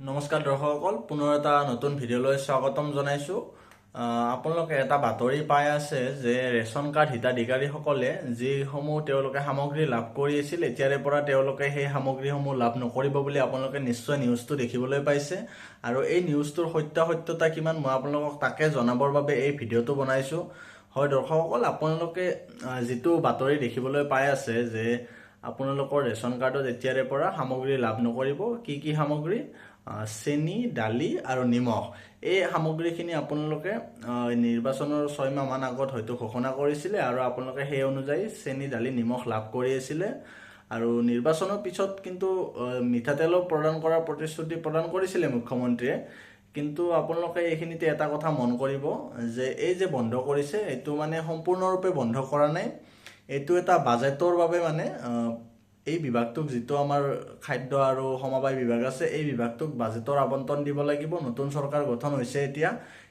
নমস্কাৰ দৰ্শকসকল, পুনৰ এটা নতুন ভিডিঅ'লৈ স্বাগতম জনাইছোঁ। আপোনালোকে এটা বাতৰি পাই আছে যে ৰেচন কাৰ্ড হিতাধিকাৰীসকলে যিসমূহ তেওঁলোকে সামগ্ৰী লাভ কৰি আছিল, এতিয়াৰে পৰা তেওঁলোকে সেই সামগ্ৰীসমূহ লাভ নকৰিব বুলি আপোনালোকে নিশ্চয় নিউজটো দেখিবলৈ পাইছে। আৰু এই নিউজটোৰ সত্যাসত্যতা কিমান, মই আপোনালোকক তাকে জনাবৰ বাবে এই ভিডিঅ'টো বনাইছোঁ। হয় দৰ্শকসকল, আপোনালোকে যিটো বাতৰি দেখিবলৈ পাই আছে যে আপোনালোকৰ ৰেচন কাৰ্ডত এতিয়াৰে পৰা সামগ্ৰী লাভ নকৰিব, কি কি সামগ্ৰী? চেনি, দালি আৰু নিমখ। এই সামগ্ৰীখিনি আপোনালোকে নিৰ্বাচনৰ 6 মাহমান আগত হয়তো ঘোষণা কৰিছিলে আৰু আপোনালোকে সেই অনুযায়ী চেনি, দালি, নিমখ লাভ কৰি আছিলে। আৰু নিৰ্বাচনৰ পিছত কিন্তু মিঠাতেলো প্ৰদান কৰাৰ প্ৰতিশ্ৰুতি প্ৰদান কৰিছিলে মুখ্যমন্ত্ৰীয়ে। কিন্তু আপোনালোকে এইখিনিতে এটা কথা মন কৰিব যে এই যে বন্ধ কৰিছে, এইটো মানে সম্পূৰ্ণৰূপে বন্ধ কৰা নাই। এইটো এটা বাজেটৰ বাবে মানে এই বিভাগটোক, যিটো আমাৰ খাদ্য আৰু সমবায় বিভাগ আছে, এই বিভাগটোক বাজেটৰ আবণ্টন দিব লাগিব। নতুন চৰকাৰ গঠন হৈছে এতিয়া,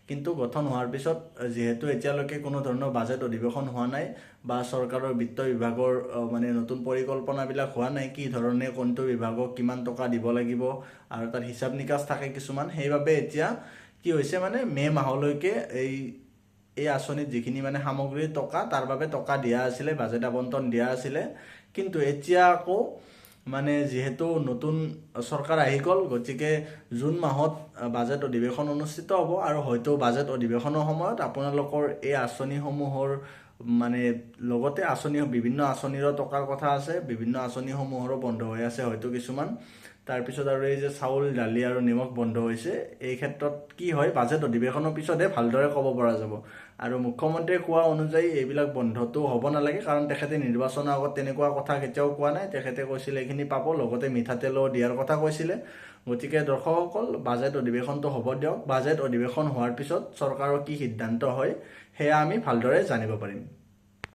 কিন্তু গঠন হোৱাৰ পিছত যিহেতু এতিয়ালৈকে কোনো ধৰণৰ বাজেট অধিৱেশন হোৱা নাই বা চৰকাৰৰ বিত্ত বিভাগৰ মানে নতুন পৰিকল্পনাবিলাক হোৱা নাই, কি ধৰণে কোনটো বিভাগক কিমান টকা দিব লাগিব আৰু তাত হিচাপ নিকাচ থাকে কিছুমান, সেইবাবে এতিয়া কি হৈছে, মানে মে' মাহলৈকে এই এই আঁচনিত যিখিনি মানে সামগ্ৰীৰ টকা, তাৰ বাবে টকা দিয়া আছিলে, বাজেট আবণ্টন দিয়া আছিলে। কিন্তু এতিয়া আকৌ মানে যিহেতু নতুন চৰকাৰ আহি গ'ল, গতিকে জুন মাহত বাজেট অধিৱেশন অনুষ্ঠিত হ'ব আৰু হয়তো বাজেট অধিৱেশনৰ সময়ত আপোনালোকৰ এই আঁচনিসমূহৰ মানে লগতে আঁচনি, বিভিন্ন আঁচনিৰো টকাৰ কথা আছে, বিভিন্ন আঁচনিসমূহৰো বন্ধ হৈ আছে হয়তো কিছুমান। তাৰপিছত আৰু এই যে চাউল, দালি আৰু নিমখ বন্ধ হৈছে, এই ক্ষেত্ৰত কি হয়, বাজেট অধিৱেশনৰ পিছতহে ভালদৰে ক'ব পৰা যাব। আৰু মুখ্যমন্ত্ৰীয়ে কোৱা অনুযায়ী এইবিলাক বন্ধটো হ'ব নালাগে, কাৰণ তেখেতে নিৰ্বাচনৰ আগত তেনেকুৱা কথা কেতিয়াও কোৱা নাই। তেখেতে কৈছিলে এইখিনি পাব, লগতে মিঠাতেলো দিয়াৰ কথা কৈছিলে। গতিকে দৰ্শকসকল, বাজেট অধিৱেশনটো হ'ব দিয়ক। বাজেট অধিৱেশন হোৱাৰ পিছত চৰকাৰৰ কি সিদ্ধান্ত হয়, সেয়া আমি ভালদৰে জানিব পাৰিম।